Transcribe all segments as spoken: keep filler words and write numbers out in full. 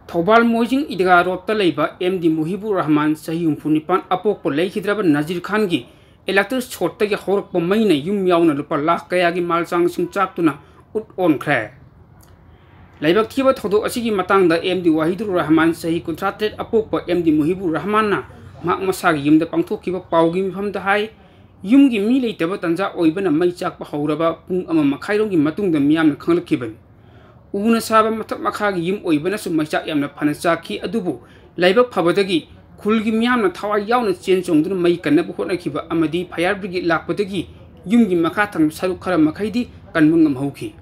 ꯊꯧꯕꯥꯜ ꯃꯣꯏꯖꯤꯡ ꯏꯗꯒꯥ ꯔꯣꯗꯇ ꯂꯩꯕ M D ꯃꯨꯍꯤꯕꯨꯔ Rahman, ꯆꯍꯤ ꯍꯨꯝꯐꯨ ꯅꯤꯄꯥꯟ, ꯑꯄꯣꯛꯄ ꯂꯩꯈꯤꯗ꯭ꯔꯕ ꯅꯖꯤꯔ ꯈꯥꯟꯒꯤ ꯏꯂꯦꯛꯇ꯭ꯔꯤꯛ ꯁꯣꯔꯠꯇꯒꯤ ꯍꯧꯔꯛꯄ ꯃꯩꯅ ꯌꯨꯝ ꯌꯥꯎꯅ ꯂꯨꯄꯥ ꯂꯥꯈ ꯀꯌꯥꯒꯤ ꯃꯥꯜꯆꯥꯡꯁꯤꯡ ꯆꯥꯛꯇꯨꯅ ꯎꯠ ꯑꯣꯟꯈ꯭ꯔꯦ꯫ ꯂꯥꯏꯕꯛ ꯊꯤꯕ ꯊꯧꯗꯣꯛ ꯑꯁꯤꯒꯤ ꯃꯇꯥꯡꯗ ꯑꯦꯝ ꯗꯤ ꯋꯥꯍꯤꯗꯨꯔ ꯔꯍꯃꯥꯟ, ꯆꯍꯤ ꯀꯨꯟꯊ꯭ꯔꯥ ꯇꯔꯦꯠ, ꯑꯄꯣꯛꯄ ꯑꯦꯝ ꯗꯤ ꯃꯨꯍꯤꯕꯨꯔ ꯔꯍꯃꯥꯟꯅ ꯃꯍꯥꯛ ꯃꯁꯥꯒꯤ ꯌꯨꯝꯗ ꯄꯥꯡꯊꯣꯛꯈꯤꯕ ꯄꯥꯎꯒꯤ ꯃꯤꯐꯝꯗ ꯍꯥꯏ, ꯌꯨꯝꯒꯤ ꯃꯤ ꯂꯩꯇꯕ ꯇꯥꯟꯖꯥ ꯑꯣꯏꯕꯅ ꯃꯩ ꯆꯥꯛꯄ ꯍꯧꯔꯕ ꯄꯨꯡ ꯑꯃ ꯃꯈꯥꯏꯔꯣꯝꯒꯤ ꯃꯇꯨꯡꯗ ꯃꯤꯌꯥꯝꯅ ꯈꯪꯂꯛꯈꯤꯕꯅꯤ꯫ ꯎꯅ ꯁꯥꯕ ꯃꯊꯛ ꯃꯈꯥꯒꯤ ꯌꯨꯝ ꯑꯣꯏꯕꯅꯁꯨ ꯃꯩꯆꯥꯛ ꯌꯥꯝꯅ ꯐꯅ ꯆꯥꯛꯈꯤ, ꯑꯗꯨꯕꯨ ꯂꯥꯏꯕꯛ ꯐꯕꯗꯒꯤ ꯈꯨꯜꯒꯤ ꯃꯤꯌꯥꯝꯅ ꯊꯋꯥꯏ ꯌꯥꯎꯅ ꯆꯦꯟ ꯆꯣꯡꯗꯨꯅ ꯃꯩ ꯀꯟꯅꯕ ꯍꯣꯠꯅꯈꯤꯕ ꯑꯃꯗꯤ fire brigade ꯂꯥꯛꯄꯗꯒꯤ ꯌꯨꯝꯒꯤ ꯃꯈꯥ ꯊꯪꯕ ꯁꯔꯨꯛ ꯈꯔ ꯃꯈꯩꯗꯤ ꯀꯟꯕ ꯉꯝꯍꯧꯈꯤ꯫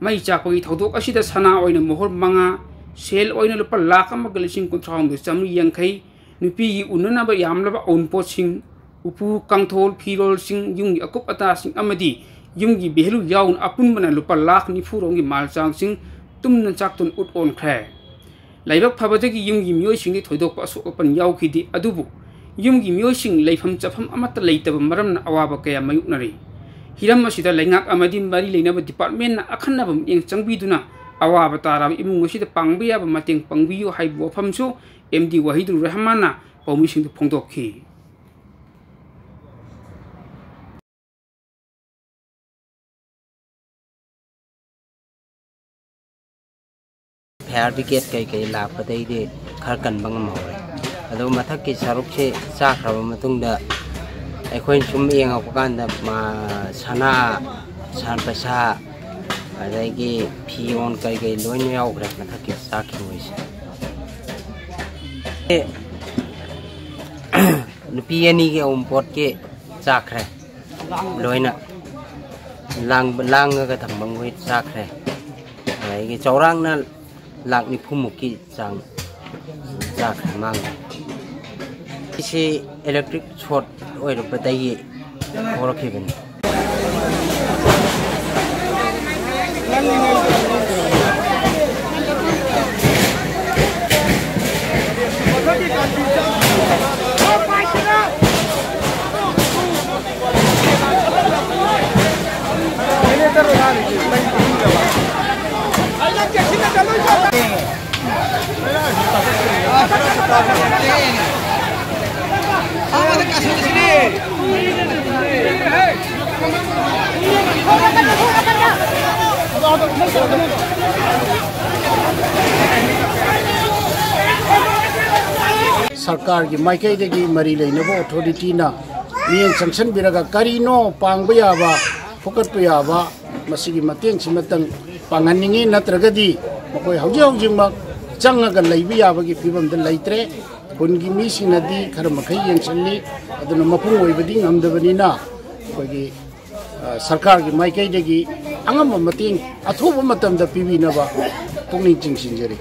ꯃꯩ ꯆꯥꯛꯄꯒꯤ ꯊꯧꯗꯣꯛ ꯑꯁꯤꯗ ꯁꯅꯥ ꯑꯣꯏꯅ ꯃꯣꯍꯣꯔ ꯃꯉꯥ, ꯁꯦꯜ ꯑꯣꯏꯅ ꯂꯨꯄꯥ ꯂꯥꯈ ꯑꯃꯒ ꯂꯤꯁꯤꯡ ꯀꯨꯟꯊ꯭ꯔꯥꯍꯨꯝꯗꯣꯏ ꯆꯥꯃꯔꯤ ꯌꯥꯡꯈꯩ, ꯅꯨꯄꯤꯒꯤ ꯎꯅꯅꯕ ꯌꯥꯝꯂꯕ ꯑꯎꯟꯄꯣꯠꯁꯤꯡ, ꯎꯄꯨ ꯀꯥꯡꯊꯣꯜ, ꯐꯤꯔꯣꯜꯁꯤꯡ, ꯌꯨꯝꯒꯤ ꯑꯀꯨꯞ ꯑꯇꯥꯁꯤꯡ ꯑꯃꯗꯤ ꯌꯨꯝꯒꯤ value ꯌꯥꯎꯅ ꯑꯄꯨꯟꯕꯅ ꯂꯨꯄꯥ ꯂꯥꯈ ꯅꯤꯐꯨ ꯔꯣꯝꯒꯤ ꯃꯥꯜꯆꯥꯡꯁꯤꯡ ꯇꯨꯝꯅ ꯆꯥꯛꯇꯨꯅ ꯎꯠ ꯑꯣꯟꯈ꯭ꯔꯦ꯫ ꯂꯥꯏꯕꯛ ꯐꯕꯗꯒꯤ ꯌꯨꯝꯒꯤ ꯃꯤꯑꯣꯏꯁꯤꯡꯗꯤ ꯊꯣꯏꯗꯣꯛꯄ ꯑꯁꯣꯛ ꯑꯄꯟ ꯌꯥꯎꯈꯤꯗꯦ, ꯑꯗꯨꯕꯨ ꯌꯨꯝꯒꯤ ꯃꯤꯑꯣꯏꯁꯤꯡ ꯂꯩꯐꯝ ꯆꯥꯐꯝ ꯑꯃꯠꯇ ꯂꯩꯇꯕ ꯃꯔꯝꯅ ꯑꯋꯥꯕ ꯀꯌꯥ ꯃꯥꯌꯣꯛꯅꯔꯤ꯫ ꯍꯤꯔꯝ ꯑꯁꯤꯗ ꯂꯩꯉꯥꯛ ꯑꯃꯗꯤ ꯃꯔꯤ ꯂꯩꯅꯕ departmentꯅ ꯑꯈꯟꯅꯕ ꯃꯤꯠꯌꯦꯡ ꯆꯪꯕꯤꯗꯨꯅ ꯑꯋꯥꯕ ꯇꯥꯔꯕ ꯏꯃꯨꯡ ꯑꯁꯤꯗ ꯄꯥꯡꯕ ꯌꯥꯕ ꯃꯇꯦꯡ ꯄꯥꯡꯕꯤꯌꯨ ꯍꯥꯏꯕ ꯋꯥꯐꯝꯁꯨ ꯑꯦꯝ ꯗꯤ ꯋꯥꯍꯤꯗꯨꯔ ꯔꯍꯃꯥꯟꯅ ꯄꯥꯎꯃꯤꯁꯤꯡꯗ ꯐꯣꯡꯗꯣꯛꯈꯤ꯫ Fire brigade ꯀꯩꯀꯩ ꯂꯥꯛꯄꯗꯩꯗꯤ ꯈꯔ ꯀꯟꯕ ꯉꯝꯍꯧꯔꯦ꯫ ꯑꯗꯨ ꯃꯊꯛꯀꯤ ꯁꯔꯨꯛꯁꯤ ꯆꯥꯈ꯭ꯔꯕ ꯃꯇꯨꯡꯗ ꯑꯩꯈꯣꯏꯅ ꯁꯨꯝ ꯌꯦꯡꯉꯛꯄ ꯀꯥꯟꯗ ꯃꯥ-, ꯁꯅꯥ, ꯁꯟ ꯄꯩꯁꯥ, ꯑꯗꯒꯤ ꯐꯤꯔꯣꯟ ꯀꯩꯀꯩ ꯂꯣꯏꯅ ꯌꯥꯎꯈ꯭ꯔꯦ ꯃꯊꯛꯀꯤ ꯆꯥꯈꯤꯕꯈꯩꯁꯦ꯫ ꯅꯨꯄꯤ ꯑꯅꯤꯒꯤ ꯑꯎꯟꯄꯣꯠꯀꯤ ꯆꯥꯈ꯭ꯔꯦ꯫ ꯂꯣꯏꯅ ꯂꯥꯡ-, ꯂꯥꯡꯉꯒ ꯊꯝꯕ ꯃꯈꯣꯏ ꯆꯥꯈ꯭ꯔꯦ꯫ ꯑꯗꯒꯤ ꯆꯥꯎꯔꯥꯛꯅ ꯂꯥꯈ ꯅꯤꯐꯨꯃꯨꯛꯀꯤ ꯆꯥꯡ ꯆꯥꯈ꯭ꯔꯦ, ꯃꯥꯡꯈ꯭ꯔꯦ꯫ ꯁꯤ electric short ꯑꯣꯏꯔꯛꯄꯗꯒꯤ ꯍꯧꯔꯛꯈꯤꯕꯅꯤ꯫ ꯁꯔꯀꯥꯔꯒꯤ ꯃꯥꯏꯀꯩꯗꯒꯤ ꯃꯔꯤ ꯂꯩꯅꯕ ꯑꯣꯊꯣꯔꯤꯇꯤꯅ ꯃꯤꯠꯌꯦꯡ ꯆꯪꯁꯤꯟꯕꯤꯔꯒ ꯀꯔꯤꯅꯣ ꯄꯥꯡꯕ ꯌꯥꯕ, ꯐꯨꯀꯠꯄ ꯌꯥꯕ, ꯃꯁꯤꯒꯤ ꯃꯇꯦꯡꯁꯤꯃꯇꯪ ꯄꯥꯡꯍꯟꯅꯤꯡꯏ꯫ ꯅꯠꯇ꯭ꯔꯒꯗꯤ ꯃꯈꯣꯏ ꯍꯧꯖꯤꯛ ꯍꯧꯖꯤꯛꯃꯛ ꯆꯪꯉꯒ ꯂꯩꯕ ꯌꯥꯕꯒꯤ ꯐꯤꯕꯝꯗ ꯂꯩꯇ꯭ꯔꯦ꯫ ꯈꯨꯟꯒꯤ ꯃꯤꯁꯤꯡꯅꯗꯤ ꯈꯔ ꯃꯈꯩ ꯌꯦꯡꯁꯤꯜꯂꯤ, ꯑꯗꯨꯅ ꯃꯄꯨꯡ ꯑꯣꯏꯕꯗꯤ ꯉꯝꯗꯕꯅꯤꯅ ꯑꯩꯈꯣꯏꯒꯤ, ꯑ, ꯁꯔꯀꯥꯔꯒꯤ ꯃꯥꯏꯀꯩꯗꯒꯤ ꯑꯉꯝꯕ ꯃꯇꯦꯡ ꯑꯊꯨꯕ ꯃꯇꯝꯗ ꯄꯤꯕꯤꯅꯕ ꯄꯨꯛꯅꯤꯡ ꯆꯤꯡꯁꯤꯟꯖꯔꯤ꯫